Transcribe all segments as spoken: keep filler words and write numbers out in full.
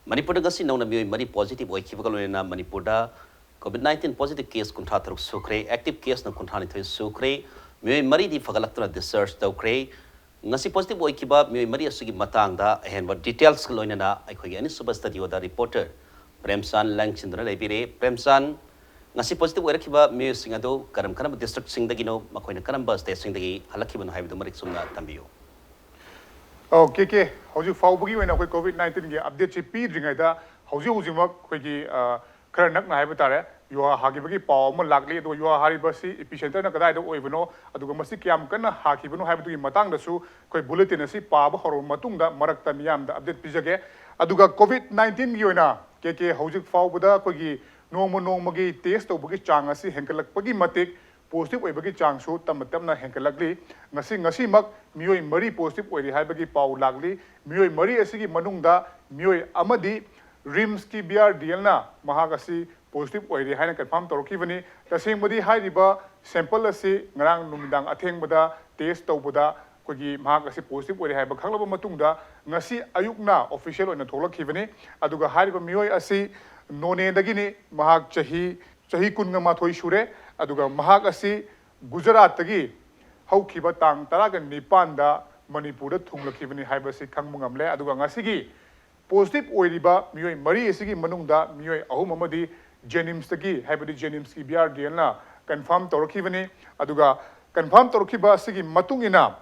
ꯃꯅꯤꯄꯨꯔꯗ ꯉꯁꯤ ꯅꯧꯅ ꯃꯤꯑꯣꯏ ꯃꯔꯤ positive ꯑꯣꯏꯈꯤꯕꯒ ꯂꯣꯏꯅꯅ ꯃꯅꯤꯄꯨꯔꯗ COVID nineteen positive case ꯀꯨꯟꯊ꯭ꯔꯥ ꯇꯔꯨꯛ ꯁꯨꯈ꯭ꯔꯦ, active caseꯅ ꯀꯨꯟꯊ꯭ꯔꯥ ꯅꯤꯊꯣꯏ ꯁꯨꯈ꯭ꯔꯦ, ꯃꯤꯑꯣꯏ ꯃꯔꯤꯗꯤ ꯐꯒꯠꯂꯛꯇꯨꯅ discharge ꯇꯧꯈ꯭ꯔꯦ꯫ ꯉꯁꯤ positive ꯑꯣꯏꯈꯤꯕ ꯃꯤꯑꯣꯏ ꯃꯔꯤ ꯑꯁꯤꯒꯤ ꯃꯇꯥꯡꯗ ꯑꯍꯦꯟꯕ detailsꯀ ꯂꯣꯏꯅꯅ ꯑꯩꯈꯣꯏꯒꯤ ꯑꯅꯤꯁꯨꯕ studioꯗ reporter ꯄ꯭ꯔꯦꯝꯆꯥꯟ ꯂꯪꯁꯤꯟꯗꯨꯅ ꯂꯩꯕꯤꯔꯦ꯫ ꯄ꯭ꯔꯦꯝꯆꯥꯟ, ꯉꯁꯤ positive ꯑꯣꯏꯔꯛꯈꯤꯕ ꯃꯤꯑꯣꯏꯁꯤꯡ ꯑꯗꯨ ꯀꯔꯝ ꯀꯔꯝꯕ districtꯁꯤꯡꯗꯒꯤꯅꯣ, ꯃꯈꯣꯏꯅ ꯀꯔꯝꯕ stateꯁꯤꯡꯗꯒꯤ ꯍꯜꯂꯛꯈꯤꯕꯅꯣ ꯍꯥꯏꯕꯗꯨ ꯃꯔꯤꯛ ꯆꯨꯝꯅ ꯊꯝꯕꯤꯌꯨ꯫ ꯑꯣ, ꯀꯦ ꯀꯦ, ꯍꯧꯖꯤꯛ ꯐꯥꯎꯕꯒꯤ ꯑꯣꯏꯅ ꯑꯩꯈꯣꯏ COVID nineteenꯒꯤ updateꯁꯤ ꯄꯤꯗ꯭ꯔꯤꯉꯩꯗ ꯍꯧꯖꯤꯛ ꯍꯧꯖꯤꯛꯃꯛ ꯑꯩꯈꯣꯏꯒꯤ, ꯑ, ꯈꯔ ꯅꯛꯅ ꯍꯥꯏꯕ ꯇꯥꯔꯦ, ꯌꯨꯍꯥ ꯍꯥꯈꯤꯕꯒꯤ ꯄꯥꯎ ꯑꯃ ꯂꯥꯛꯂꯤ꯫ ꯑꯗꯨꯒ ꯌꯨꯍꯥ ꯍꯥꯔꯤꯕꯁꯤ epicenterꯅ ꯀꯗꯥꯏꯗ ꯑꯣꯏꯕꯅꯣ, ꯑꯗꯨꯒ ꯃꯁꯤ ꯀꯌꯥꯝ ꯀꯟꯅ ꯍꯥꯈꯤꯕꯅꯣ ꯍꯥꯏꯕꯗꯨꯒꯤ ꯃꯇꯥꯡꯗꯁꯨ ꯑꯩꯈꯣꯏ bulletin ꯑꯁꯤ ꯄꯥꯕ ꯍꯧꯔꯕ ꯃꯇꯨꯡꯗ ꯃꯔꯛꯇ ꯃꯤꯌꯥꯝꯗ update ꯄꯤꯖꯒꯦ꯫ ꯑꯗꯨꯒ COVID nineteenꯒꯤ ꯑꯣꯏꯅ, ꯀꯦ ꯀꯦ, ꯍꯧꯖꯤꯛ ꯐꯥꯎꯕꯗ ꯑꯩꯈꯣꯏꯒꯤ ꯅꯣꯡꯃ ꯅꯣꯡꯃꯒꯤ test ꯇꯧꯕꯒꯤ ꯆꯥꯡ ꯑꯁꯤ ꯍꯦꯟꯒꯠꯂꯛꯄꯒꯤ ꯃꯇꯤꯛ positive ꯑꯣꯏꯕꯒꯤ ꯆꯥꯡꯁꯨ ꯇꯞꯅ ꯇꯞꯅ ꯍꯦꯟꯒꯠꯂꯛꯂꯤ꯫ ꯉꯁꯤ, ꯉꯁꯤꯃꯛ ꯃꯤꯑꯣꯏ ꯃꯔꯤ positive ꯑꯣꯏꯔꯤ ꯍꯥꯏꯕꯒꯤ ꯄꯥꯎ ꯂꯥꯛꯂꯤ꯫ ꯃꯤꯑꯣꯏ ꯃꯔꯤ ꯑꯁꯤꯒꯤ ꯃꯅꯨꯡꯗ ꯃꯤꯑꯣꯏ ꯑꯃꯗꯤ RIMSꯀꯤ BRDLꯅ ꯃꯍꯥꯛ ꯑꯁꯤ positive ꯑꯣꯏꯔꯦ ꯍꯥꯏꯅ confirm ꯇꯧꯔꯛꯈꯤꯕꯅꯤ꯫ ꯇꯁꯦꯡꯕꯗꯤ ꯍꯥꯏꯔꯤꯕ sample ꯑꯁꯤ ꯉꯔꯥꯡ ꯅꯨꯃꯤꯗꯥꯡ ꯑꯊꯦꯡꯕꯗ test ꯇꯧꯕꯗ ꯑꯩꯈꯣꯏꯒꯤ ꯃꯍꯥꯛ ꯑꯁꯤ positive ꯑꯣꯏꯔꯦ ꯍꯥꯏꯕ ꯈꯪꯂꯕ ꯃꯇꯨꯡꯗ ꯉꯁꯤ ꯑꯌꯨꯛꯅ official ꯑꯣꯏꯅ ꯊꯣꯛꯂꯛꯈꯤꯕꯅꯤ꯫ ꯑꯗꯨꯒ ꯍꯥꯏꯔꯤꯕ ꯃꯤꯑꯣꯏ ꯑꯁꯤ ꯅꯣꯅꯦꯗꯒꯤꯅꯤ꯫ ꯃꯍꯥꯛ ꯆꯍꯤ, ꯆꯍꯤ ꯀꯨꯟꯒ ꯃꯥꯊꯣꯏ ꯁꯨꯔꯦ꯫ ꯑꯗꯨꯒ ꯃꯍꯥꯛ ꯑꯁꯤ ꯒꯨꯖꯔꯥꯠꯇꯒꯤ ꯍꯧꯈꯤꯕ ꯇꯥꯡ ꯇꯔꯥꯒ ꯅꯤꯄꯥꯟꯗ ꯃꯅꯤꯄꯨꯔꯗ ꯊꯨꯡꯂꯛꯈꯤꯕꯅꯤ ꯍꯥꯏꯕꯁꯤ ꯈꯪꯕ ꯉꯝꯂꯦ꯫ ꯑꯗꯨꯒ ꯉꯁꯤꯒꯤ positive ꯑꯣꯏꯔꯤꯕ ꯃꯤꯑꯣꯏ ꯃꯔꯤ ꯑꯁꯤꯒꯤ ꯃꯅꯨꯡꯗ ꯃꯤꯑꯣꯏ ꯑꯍꯨꯝ ꯑꯃꯗꯤ JNIMSꯇꯒꯤ, ꯍꯥꯏꯕꯗꯤ JNIMSꯀꯤ BRDLꯅ confirm ꯇꯧꯔꯛꯈꯤꯕꯅꯤ꯫ ꯑꯗꯨꯒ confirm ꯇꯧꯔꯛꯈꯤꯕ ꯑꯁꯤꯒꯤ ꯃꯇꯨꯡ ꯏꯟꯅ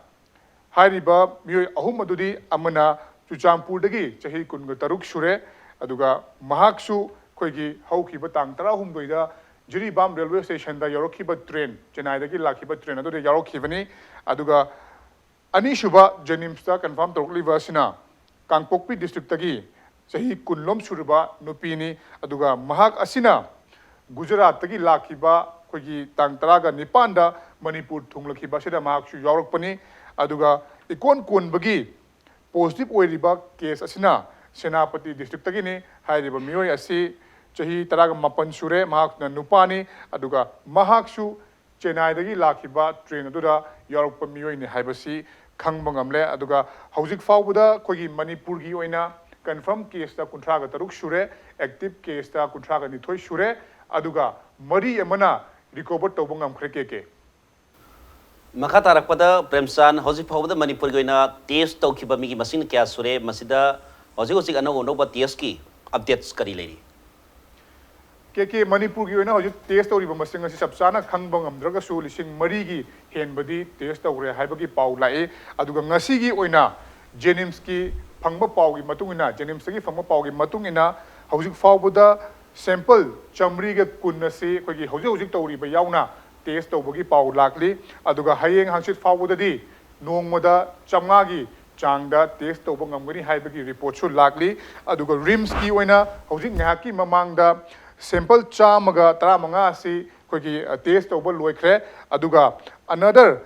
ꯍꯥꯏꯔꯤꯕ ꯃꯤꯑꯣꯏ ꯑꯍꯨꯝ ꯑꯗꯨꯗꯤ ꯑꯃꯅ ꯆꯨꯔꯆꯥꯟꯄꯨꯔꯗꯒꯤ ꯆꯍꯤ ꯀꯨꯟꯒ ꯇꯔꯨꯛ ꯁꯨꯔꯦ, ꯑꯗꯨꯒ ꯃꯍꯥꯛꯁꯨ ꯑꯩꯈꯣꯏꯒꯤ ꯍꯧꯈꯤꯕ ꯇꯥꯡ ꯇꯔꯥꯍꯨꯝꯗꯣꯏꯗ ꯖꯤꯔꯤꯕꯥꯝ railway stationꯗ ꯌꯧꯔꯛꯈꯤꯕ train, ꯆꯦꯟꯅꯥꯏꯗꯒꯤ ꯂꯥꯛꯈꯤꯕ train ꯑꯗꯨꯗ ꯌꯥꯎꯔꯛꯈꯤꯕꯅꯤ꯫ ꯑꯗꯨꯒ ꯑꯅꯤꯁꯨꯕ JNIMSꯇ confirm ꯇꯧꯔꯛꯂꯤꯕ ꯑꯁꯤꯅ ꯀꯥꯡꯄꯣꯛꯄꯤ districtꯇꯒꯤ ꯆꯍꯤ ꯀꯨꯟꯂꯣꯝ ꯁꯨꯔꯕ ꯅꯨꯄꯤꯅꯤ꯫ ꯑꯗꯨꯒ ꯃꯍꯥꯛ ꯑꯁꯤꯅ ꯒꯨꯖꯔꯥꯠꯇꯒꯤ ꯂꯥꯛꯈꯤꯕ ꯑꯩꯈꯣꯏꯒꯤ ꯇꯥꯡ ꯇꯔꯥꯒ ꯅꯤꯄꯥꯟꯗ ꯃꯅꯤꯄꯨꯔ ꯊꯨꯡꯂꯛꯈꯤꯕ ꯑꯁꯤꯗ ꯃꯍꯥꯛꯁꯨ ꯌꯥꯎꯔꯛꯄꯅꯤ꯫ ꯑꯗꯨꯒ ꯏꯀꯣꯟ ꯀꯣꯟꯕꯒꯤ positive ꯑꯣꯏꯔꯤꯕ case ꯑꯁꯤꯅ ꯁꯦꯅꯥꯄꯇꯤ districtꯇꯒꯤꯅꯤ꯫ ꯍꯥꯏꯔꯤꯕ ꯃꯤꯑꯣꯏ ꯑꯁꯤ ꯆꯍꯤ ꯇꯔꯥꯒ ꯃꯥꯄꯟ ꯁꯨꯔꯦ, ꯃꯍꯥꯛꯅ ꯅꯨꯄꯥꯅꯤ꯫ ꯑꯗꯨꯒ ꯃꯍꯥꯛꯁꯨ ꯆꯦꯟꯅꯥꯏꯗꯒꯤ ꯂꯥꯛꯈꯤꯕ train ꯑꯗꯨꯗ ꯌꯥꯎꯔꯛꯄ ꯃꯤꯑꯣꯏꯅꯤ ꯍꯥꯏꯕꯁꯤ ꯈꯪꯕ ꯉꯝꯂꯦ꯫ ꯑꯗꯨꯒ ꯍꯧꯖꯤꯛ ꯐꯥꯎꯕꯗ ꯑꯩꯈꯣꯏꯒꯤ ꯃꯅꯤꯄꯨꯔꯒꯤ ꯑꯣꯏꯅ Confirm caseꯇ ꯀꯨꯟꯊ꯭ꯔꯥꯒ ꯇꯔꯨꯛ ꯁꯨꯔꯦ, active caseꯇ ꯀꯨꯟꯊ꯭ꯔꯥꯒ ꯅꯤꯊꯣꯏ ꯁꯨꯔꯦ, ꯑꯗꯨꯒ ꯃꯔꯤ ꯑꯃꯅ recover ꯇꯧꯕ ꯉꯝꯈ꯭ꯔꯦ, ꯀꯦ ꯀꯦ꯫ ꯃꯈꯥ ꯇꯥꯔꯛꯄꯗ ꯄ꯭ꯔꯦꯝꯆꯥꯟ, ꯍꯧꯖꯤꯛ ꯐꯥꯎꯕꯗ ꯃꯅꯤꯄꯨꯔꯒꯤ ꯑꯣꯏꯅ test ꯇꯧꯈꯤꯕ ꯃꯤꯒꯤ ꯃꯁꯤꯡꯅ ꯀꯌꯥ ꯁꯨꯔꯦ? ꯃꯁꯤꯗ ꯍꯧꯖꯤꯛ ꯍꯧꯖꯤꯛ ꯑꯅꯧ ꯑꯅꯧꯕ testꯀꯤ updates ꯀꯔꯤ ꯂꯩꯔꯤ? ꯀꯦ ꯀꯦ, ꯃꯅꯤꯄꯨꯔꯒꯤ ꯑꯣꯏꯅ ꯍꯧꯖꯤꯛ test ꯇꯧꯔꯤꯕ ꯃꯁꯤꯡ ꯑꯁꯤ ꯆꯞ ꯆꯥꯅ ꯈꯪꯕ ꯉꯝꯗ꯭ꯔꯒꯁꯨ ꯂꯤꯁꯤꯡ ꯃꯔꯤꯒꯤ ꯍꯦꯟꯕꯗꯤ test ꯇꯧꯈ꯭ꯔꯦ ꯍꯥꯏꯕꯒꯤ ꯄꯥꯎ ꯂꯥꯛꯏ꯫ ꯑꯗꯨꯒ ꯉꯁꯤꯒꯤ ꯑꯣꯏꯅ JNIMSꯀꯤ ꯐꯪꯕ ꯄꯥꯎꯒꯤ ꯃꯇꯨꯡ ꯏꯟꯅ, JNIMSꯇꯒꯤ ꯐꯪꯕ ꯄꯥꯎꯒꯤ ꯃꯇꯨꯡ ꯏꯟꯅ, ꯍꯧꯖꯤꯛ ꯐꯥꯎꯕꯗ sample ꯆꯥꯃꯔꯤꯒ ꯀꯨꯟ ꯑꯁꯤ ꯑꯩꯈꯣꯏꯒꯤ ꯍꯧꯖꯤꯛ ꯍꯧꯖꯤꯛ ꯇꯧꯔꯤꯕ ꯌꯥꯎꯅ test ꯇꯧꯕꯒꯤ ꯄꯥꯎ ꯂꯥꯛꯂꯤ꯫ ꯑꯗꯨꯒ ꯍꯌꯦꯡ ꯍꯪꯆꯤꯠ ꯐꯥꯎꯕꯗꯗꯤ ꯅꯣꯡꯃꯗ ꯆꯥꯝꯃꯉꯥꯒꯤ ꯆꯥꯡꯗ test ꯇꯧꯕ ꯉꯝꯒꯅꯤ ꯍꯥꯏꯕꯒꯤ reportꯁꯨ ꯂꯥꯛꯂꯤ꯫ ꯑꯗꯨꯒ RIMSꯀꯤ ꯑꯣꯏꯅ ꯍꯧꯖꯤꯛ ꯉꯥꯏꯍꯥꯛꯀꯤ ꯃꯃꯥꯡꯗ sample ꯆꯥꯝꯃꯒ ꯇꯔꯥꯃꯉꯥ ꯑꯁꯤ ꯑꯩꯈꯣꯏꯒꯤ, ꯑ, test ꯇꯧꯕ ꯂꯣꯏꯈ꯭ꯔꯦ꯫ ꯑꯗꯨꯒ another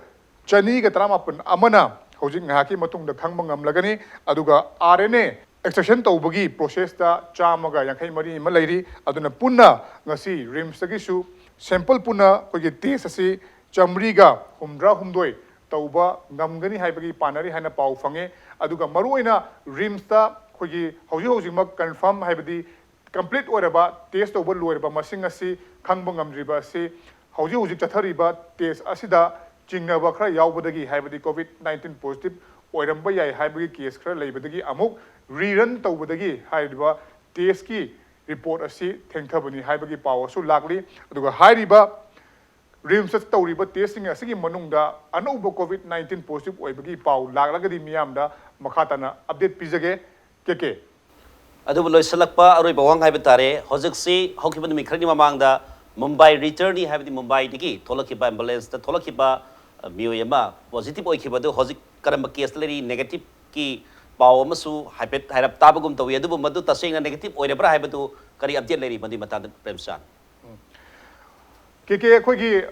ꯆꯅꯤꯒ ꯇꯔꯥꯃꯥꯄꯟ ꯑꯃꯅ ꯍꯧꯖꯤꯛ ꯉꯥꯏꯍꯥꯛꯀꯤ ꯃꯇꯨꯡꯗ ꯈꯪꯕ ꯉꯝꯂꯒꯅꯤ꯫ ꯑꯗꯨꯒ RNA extraction ꯇꯧꯕꯒꯤ processꯇ ꯆꯥꯝꯃꯒ ꯌꯥꯡꯈꯩ ꯃꯔꯤ ꯑꯃ ꯂꯩꯔꯤ꯫ ꯑꯗꯨꯅ ꯄꯨꯟꯅ ꯉꯁꯤ RIMSꯇꯒꯤꯁꯨ sample ꯄꯨꯟꯅ ꯑꯩꯈꯣꯏꯒꯤ test ꯑꯁꯤ ꯆꯥꯃꯔꯤꯒ ꯍꯨꯝꯗ꯭ꯔꯥ ꯍꯨꯝꯗꯣꯏ ꯇꯧꯕ ꯉꯝꯒꯅꯤ ꯍꯥꯏꯕꯒꯤ ꯄꯥꯅꯔꯤ ꯍꯥꯏꯅ ꯄꯥꯎ ꯐꯪꯉꯤ꯫ ꯑꯗꯨꯒ ꯃꯔꯨꯑꯣꯏꯅ RIMSꯇ ꯑꯩꯈꯣꯏꯒꯤ ꯍꯧꯖꯤꯛ ꯍꯧꯖꯤꯛꯃꯛ confirm, ꯍꯥꯏꯕꯗꯤ complete ꯑꯣꯏꯔꯕ, test ꯇꯧꯕ ꯂꯣꯏꯔꯕ ꯃꯁꯤꯡ ꯑꯁꯤ ꯈꯪꯕ ꯉꯝꯗ꯭ꯔꯤꯕ ꯑꯁꯤ ꯍꯧꯖꯤꯛ ꯍꯧꯖꯤꯛ ꯆꯠꯊꯔꯤꯕ test ꯑꯁꯤꯗ ꯆꯤꯡꯅꯕ ꯈꯔ ꯌꯥꯎꯕꯗꯒꯤ, ꯍꯥꯏꯕꯗꯤ COVID nineteen positive ꯑꯣꯏꯔꯝꯕ ꯌꯥꯏ ꯍꯥꯏꯕꯒꯤ case ꯈꯔ ꯂꯩꯕꯗꯒꯤ ꯑꯃꯨꯛ rerun ꯇꯧꯕꯗꯒꯤ ꯍꯥꯏꯔꯤꯕ testꯀꯤ report ꯑꯁꯤ ꯊꯦꯡꯊꯕꯅꯤ ꯍꯥꯏꯕꯒꯤ ꯄꯥꯎ ꯑꯁꯨ ꯂꯥꯛꯂꯤ꯫ ꯑꯗꯨꯒ ꯍꯥꯏꯔꯤꯕ RIMSꯇ ꯇꯧꯔꯤꯕ testꯁꯤꯡ ꯑꯁꯤꯒꯤ ꯃꯅꯨꯡꯗ ꯑꯅꯧꯕ COVID nineteen positive ꯑꯣꯏꯕꯒꯤ ꯄꯥꯎ ꯂꯥꯛꯂꯒꯗꯤ ꯃꯤꯌꯥꯝꯗ ꯃꯈꯥ ꯇꯥꯅ update ꯄꯤꯖꯒꯦ꯫ ꯀꯦ ꯀꯦ꯫ ꯑꯗꯨꯕꯨ ꯂꯣꯏꯁꯤꯜꯂꯛꯄ ꯑꯔꯣꯏꯕ ꯋꯥꯍꯪ ꯍꯥꯏꯕ ꯇꯥꯔꯦ, ꯍꯧꯖꯤꯛꯁꯤ ꯍꯧꯈꯤꯕ ꯅꯨꯃꯤꯠ ꯈꯔꯒꯤ ꯃꯃꯥꯡꯗ ꯃꯨꯝꯕꯥꯏ returnee, ꯍꯥꯏꯕꯗꯤ ꯃꯨꯝꯕꯥꯏꯗꯒꯤ ꯊꯣꯛꯂꯛꯈꯤꯕ, ambulanceꯇ ꯊꯣꯛꯂꯛꯈꯤꯕ, ꯑ, ꯃꯤꯑꯣꯏ ꯑꯃ positive ꯑꯣꯏꯈꯤꯕ ꯑꯗꯨ ꯍꯧꯖꯤꯛ ꯀꯔꯝꯕ caseꯇ ꯂꯩꯔꯤ? Negativeꯀꯤ ꯄꯥꯎ ꯑꯃꯁꯨ ꯍꯥꯏꯐꯦꯠ ꯍꯥꯏꯔꯞ ꯇꯥꯕꯒꯨꯝ ꯇꯧꯏ, ꯑꯗꯨꯕꯨ ꯃꯗꯨ ꯇꯁꯦꯡꯅ negative ꯑꯣꯏꯔꯕ꯭ꯔꯥ ꯍꯥꯏꯕꯗꯨ ꯀꯔꯤ update ꯂꯩꯔꯤ ꯃꯗꯨꯒꯤ ꯃꯇꯥꯡꯗ, ꯄ꯭ꯔꯦꯝꯆꯥꯟ? ꯀꯦ ꯀꯦ, ꯑꯩꯈꯣꯏꯒꯤ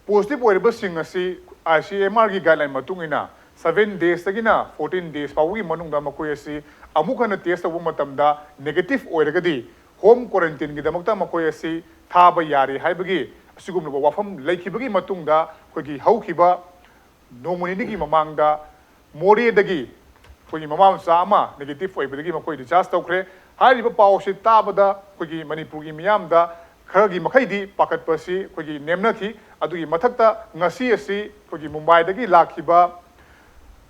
positive ꯑꯣꯏꯔꯕꯁꯤꯡ ꯑꯁꯤ ICMRꯒꯤ guideline ꯃꯇꯨꯡ ꯏꯟꯅ seven daysꯇꯒꯤꯅ fourteen days ꯐꯥꯎꯕꯒꯤ ꯃꯅꯨꯡꯗ ꯃꯈꯣꯏ ꯑꯁꯤ ꯑꯃꯨꯛ ꯍꯟꯅ test ꯇꯧꯕ ꯃꯇꯝꯗ negative ꯑꯣꯏꯔꯒꯗꯤ home quarantineꯒꯤꯗꯃꯛꯇ ꯃꯈꯣꯏ ꯑꯁꯤ ꯊꯥꯕ ꯌꯥꯔꯦ ꯍꯥꯏꯕꯒꯤ ꯑꯁꯤꯒꯨꯝꯂꯕ ꯋꯥꯐꯝ ꯂꯩꯈꯤꯕꯒꯤ ꯃꯇꯨꯡꯗ ꯑꯩꯈꯣꯏꯒꯤ ꯍꯧꯈꯤꯕ ꯅꯣꯡꯃ ꯅꯤꯅꯤꯒꯤ ꯃꯃꯥꯡꯗ ꯃꯣꯔꯦꯗꯒꯤ ꯑꯩꯈꯣꯏꯒꯤ ꯃꯃꯥ ꯃꯆꯥ ꯑꯃ ꯅꯦꯒꯦꯇꯤꯚ ꯑꯣꯏꯕꯗꯒꯤ ꯃꯈꯣꯏ ꯗꯤꯁꯆꯥꯔꯖ ꯇꯧꯈ꯭ꯔꯦ꯫ ꯍꯥꯏꯔꯤꯕ ꯄꯥꯎ ꯑꯁꯤ ꯇꯥꯕꯗ ꯑꯩꯈꯣꯏꯒꯤ ꯃꯅꯤꯄꯨꯔꯒꯤ ꯃꯤꯌꯥꯝꯗ ꯈꯔꯒꯤ ꯃꯈꯩꯗꯤ ꯄꯥꯈꯠꯄꯁꯤ ꯑꯩꯈꯣꯏꯒꯤ ꯅꯦꯝꯅꯈꯤ꯫ ꯑꯗꯨꯒꯤ ꯃꯊꯛꯇ ꯉꯁꯤ ꯑꯁꯤ ꯑꯩꯈꯣꯏꯒꯤ ꯃꯨꯝꯕꯥꯏꯗꯒꯤ ꯂꯥꯛꯈꯤꯕ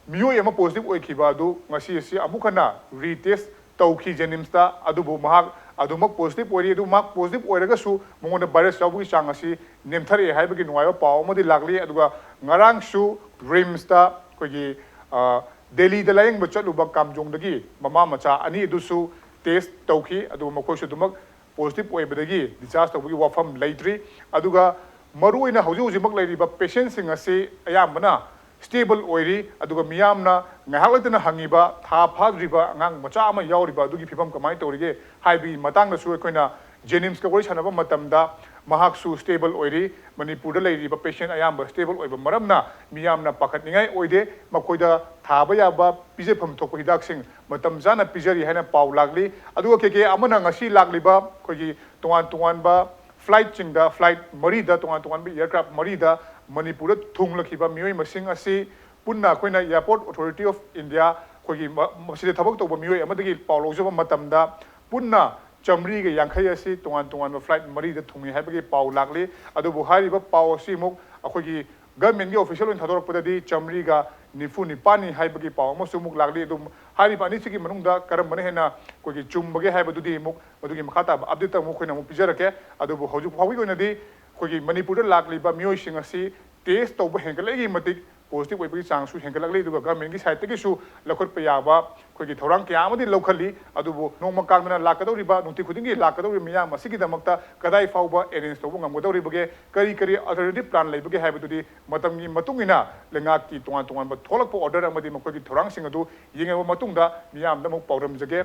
ꯃꯤꯑꯣꯏ ꯑꯃ ꯄꯣꯖꯤꯇꯤꯚ ꯑꯣꯏꯈꯤꯕ ꯑꯗꯨ ꯉꯁꯤ ꯑꯁꯤ ꯑꯃꯨꯛ ꯍꯟꯅ ꯔꯤꯇꯦꯁ ꯇꯧꯈꯤ ꯖꯦꯅꯤꯝꯁꯇ꯫ ꯑꯗꯨꯕꯨ ꯃꯍꯥꯛ ꯑꯗꯨꯃꯛ ꯄꯣꯖꯤꯇꯤꯚ ꯑꯣꯏꯔꯤ꯫ ꯑꯗꯨ ꯃꯍꯥꯛ ꯄꯣꯖꯤꯇꯤꯚ ꯑꯣꯏꯔꯒꯁꯨ ꯃꯉꯣꯟꯗ ꯚꯥꯏꯔꯁ ꯌꯥꯎꯕꯒꯤ ꯆꯥꯡ ꯑꯁꯤ ꯅꯦꯝꯊꯔꯛꯑꯦ ꯍꯥꯏꯕꯒꯤ ꯅꯨꯡꯉꯥꯏꯕ ꯄꯥꯎ ꯑꯃꯗꯤ ꯂꯥꯛꯂꯤ꯫ ꯑꯗꯨꯒ ꯉꯔꯥꯡꯁꯨ ꯔꯤꯝꯁꯇ ꯑꯩꯈꯣꯏꯒꯤ, ꯑ, ꯗꯦꯜꯂꯤꯗ ꯂꯥꯌꯦꯡꯕ ꯆꯠꯂꯨꯕ ꯀꯥꯝꯖꯣꯡꯗꯒꯤ ꯃꯃꯥ ꯃꯆꯥ ꯑꯅꯤ ꯑꯗꯨꯁꯨ ꯇꯦꯁ ꯇꯧꯈꯤ꯫ ꯑꯗꯨꯒ ꯃꯈꯣꯏꯁꯨ ꯑꯗꯨꯃꯛ ꯄꯣꯖꯤꯇꯤꯚ ꯑꯣꯏꯕꯗꯒꯤ ꯗꯤꯁꯆꯥꯔꯖ ꯇꯧꯕꯒꯤ ꯋꯥꯐꯝ ꯂꯩꯇ꯭ꯔꯤ꯫ ꯑꯗꯨꯒ ꯃꯔꯨꯑꯣꯏꯅ ꯍꯧꯖꯤꯛ ꯍꯧꯖꯤꯛꯃꯛ ꯂꯩꯔꯤꯕ ꯄꯦꯁꯦꯟꯁꯤꯡ ꯑꯁꯤ ꯑꯌꯥꯝꯕꯅ ꯁ꯭ꯇꯦꯕꯜ ꯑꯣꯏꯔꯤ꯫ ꯑꯗꯨꯒ ꯃꯤꯌꯥꯝꯅ ꯉꯥꯏꯍꯥꯛ ꯂꯩꯇꯅ ꯍꯪꯉꯤꯕ ꯊꯥ ꯐꯥꯗ꯭ꯔꯤꯕ ꯑꯉꯥꯡ ꯃꯆꯥ ꯑꯃ ꯌꯥꯎꯔꯤꯕ ꯑꯗꯨꯒꯤ ꯐꯤꯕꯝ ꯀꯃꯥꯏꯅ ꯇꯧꯔꯤꯒꯦ ꯍꯥꯏꯕꯒꯤ ꯃꯇꯥꯡꯗꯁꯨ ꯑꯩꯈꯣꯏꯅ ꯖꯦꯅꯤꯝꯁꯀ ꯋꯥꯔꯤ ꯁꯥꯟꯅꯕ ꯃꯇꯝꯗ ꯃꯍꯥꯛꯁꯨ ꯁ꯭ꯇꯦꯕꯜ ꯑꯣꯏꯔꯤ꯫ ꯃꯅꯤꯄꯨꯔꯗ ꯂꯩꯔꯤꯕ ꯄꯦꯁꯦꯟ ꯑꯌꯥꯝꯕ ꯁ꯭ꯇꯦꯕꯜ ꯑꯣꯏꯕ ꯃꯔꯝꯅ ꯃꯤꯌꯥꯝꯅ ꯄꯥꯈꯠꯅꯤꯡꯉꯥꯏ ꯑꯣꯏꯗꯦ꯫ ꯃꯈꯣꯏꯗ ꯊꯥꯕ ꯌꯥꯕ ꯄꯤꯖꯐꯝ ꯊꯣꯛꯄ ꯍꯤꯗꯥꯛꯁꯤꯡ ꯃꯇꯝ ꯆꯥꯅ ꯄꯤꯖꯔꯤ ꯍꯥꯏꯅ ꯄꯥꯎ ꯂꯥꯛꯂꯤ꯫ ꯑꯗꯨꯒ ꯀꯦ ꯀꯦ ꯑꯃꯅ ꯉꯁꯤ ꯂꯥꯛꯂꯤꯕ ꯑꯩꯈꯣꯏꯒꯤ ꯇꯣꯉꯥꯟ ꯇꯣꯉꯥꯟꯕ ꯐ꯭ꯂꯥꯏꯠꯁꯤꯡꯗ, ꯐ꯭ꯂꯥꯏꯠ ꯃꯔꯤꯗ, ꯇꯣꯉꯥꯟ ꯇꯣꯉꯥꯟꯕ ꯑꯦꯌꯔꯀ꯭ꯔꯥꯐ ꯃꯔꯤꯗ ꯃꯅꯤꯄꯨꯔꯗ ꯊꯨꯡꯂꯛꯈꯤꯕ ꯃꯤꯑꯣꯏ ꯃꯁꯤꯡ ꯑꯁꯤ ꯄꯨꯟꯅ ꯑꯩꯈꯣꯏꯅ Airport Authority of India ꯑꯩꯈꯣꯏꯒꯤ ꯃ-, ꯃꯁꯤꯗ ꯊꯕꯛ ꯇꯧꯕ ꯃꯤꯑꯣꯏ ꯑꯃꯗꯒꯤ ꯄꯥꯎ ꯂꯧꯖꯕ ꯃꯇꯝꯗ ꯄꯨꯟꯅ ꯆꯥꯃꯔꯤꯒ ꯌꯥꯡꯈꯩ ꯑꯁꯤ ꯇꯣꯉꯥꯟ ꯇꯣꯉꯥꯟꯕ ꯐ꯭ꯂꯥꯏꯠ ꯃꯔꯤꯗ ꯊꯨꯡꯉꯤ ꯍꯥꯏꯕꯒꯤ ꯄꯥꯎ ꯂꯥꯛꯂꯤ꯫ ꯑꯗꯨꯕꯨ ꯍꯥꯏꯔꯤꯕ ꯄꯥꯎ ꯑꯁꯤ ꯑꯃꯨꯛ ꯑꯩꯈꯣꯏꯒꯤ ꯒꯚꯔꯟꯃꯦꯟꯠꯀꯤ ꯑꯣꯐꯤꯁꯤꯌꯦꯜ ꯑꯣꯏꯅ ꯊꯥꯗꯣꯔꯛꯄꯗꯗꯤ ꯆꯥꯃꯔꯤꯒ ꯅꯤꯐꯨ ꯅꯤꯄꯥꯟꯅꯤ ꯍꯥꯏꯕꯒꯤ ꯄꯥꯎ ꯑꯃꯁꯨ ꯑꯃꯨꯛ ꯂꯥꯛꯂꯤ꯫ ꯑꯗꯨ ꯍꯥꯏꯔꯤꯕ ꯑꯅꯤꯁꯤꯒꯤ ꯃꯅꯨꯡꯗ ꯀꯔꯝꯕꯅ ꯍꯦꯟꯅ ꯑꯩꯈꯣꯏꯒꯤ ꯆꯨꯝꯕꯒꯦ ꯍꯥꯏꯕꯗꯨꯗꯤ ꯑꯃꯨꯛ ꯃꯗꯨꯒꯤ ꯃꯈꯥ ꯇꯥꯕ ꯑꯞꯗꯦꯠꯇ ꯑꯃꯨꯛ ꯑꯩꯈꯣꯏꯅ ꯑꯃꯨꯛ ꯄꯤꯖꯔꯛꯀꯦ꯫ ꯑꯗꯨꯕꯨ ꯍꯧꯖꯤꯛ ꯐꯥꯎꯕꯒꯤ ꯑꯣꯏꯅꯗꯤ ꯑꯩꯈꯣꯏꯒꯤ ꯃꯅꯤꯄꯨꯔꯗ ꯂꯥꯛꯂꯤꯕ ꯃꯤꯑꯣꯏꯁꯤꯡ ꯑꯁꯤ ꯇꯦꯁ ꯇꯧꯕ ꯍꯦꯟꯒꯠꯂꯛꯏꯒꯤ ꯃꯇꯤꯛ ꯄꯣꯖꯤꯇꯤꯚ ꯑꯣꯏꯕꯒꯤ ꯆꯥꯡꯁꯨ ꯍꯦꯟꯒꯠꯂꯛꯂꯤ꯫ ꯑꯗꯨꯒ ꯒꯚꯔꯟꯃꯦꯟꯠꯀꯤ ꯁꯥꯏꯠꯇꯒꯤꯁꯨ ꯂꯧꯈꯠꯄ ꯌꯥꯕ ꯑꯩꯈꯣꯏꯒꯤ ꯊꯧꯔꯥꯡ ꯀꯌꯥ ꯑꯃꯗꯤ ꯂꯧꯈꯠꯂꯤ꯫ ꯑꯗꯨꯕꯨ ꯅꯣꯡꯃ ꯀꯥꯡꯗꯅ ꯂꯥꯛꯀꯗꯧꯔꯤꯕ, ꯅꯨꯡꯇꯤ ꯈꯨꯗꯤꯡꯒꯤ ꯂꯥꯛꯀꯗꯧꯔꯤꯕ ꯃꯤꯌꯥꯝ ꯑꯁꯤꯒꯤꯗꯃꯛꯇ ꯀꯗꯥꯏ ꯐꯥꯎꯕ ꯑꯦꯔꯦꯟꯖ ꯇꯧꯕ ꯉꯝꯒꯗꯧꯔꯤꯕꯒꯦ, ꯀꯔꯤ ꯀꯔꯤ ꯑꯜꯇꯔꯅꯦꯇꯤꯚ ꯄ꯭ꯂꯥꯟ ꯂꯩꯕꯒꯦ ꯍꯥꯏꯕꯗꯨꯗꯤ ꯃꯇꯝꯒꯤ ꯃꯇꯨꯡ ꯏꯟꯅ ꯂꯩꯉꯥꯛꯀꯤ ꯇꯣꯉꯥꯟ ꯇꯣꯉꯥꯟꯕ ꯊꯣꯛꯂꯛꯄ ꯑꯣꯔꯗꯔ ꯑꯃꯗꯤ ꯃꯈꯣꯏꯒꯤ ꯊꯧꯔꯥꯡꯁꯤꯡ ꯑꯗꯨ ꯌꯦꯡꯂꯕ ꯃꯇꯨꯡꯗ ꯃꯤꯌꯥꯝꯗ ꯑꯃꯨꯛ ꯄꯥꯎꯗꯝꯖꯒꯦ꯫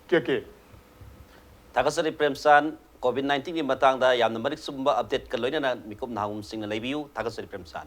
ꯀꯦ ꯀꯦ꯫ ꯊꯥꯒꯠꯆꯔꯤ ꯄ꯭ꯔꯦꯝꯆꯥꯟ꯫ ꯀꯣꯚꯤꯗ ꯅꯥꯏꯟꯇꯤꯟꯒꯤ ꯃꯇꯥꯡꯗ ꯌꯥꯝꯅ ꯃꯔꯤꯛ ꯆꯨꯝꯕ ꯑꯞꯗꯦꯠꯀ ꯂꯣꯏꯅꯅ ꯃꯤꯀꯨꯞ ꯅꯍꯥꯔꯣꯜꯁꯤꯡꯅ ꯂꯩꯕꯤꯌꯨ꯫ ꯊꯥꯒꯠꯆꯔꯤ ꯄ꯭ꯔꯦꯝꯆꯥꯟ꯫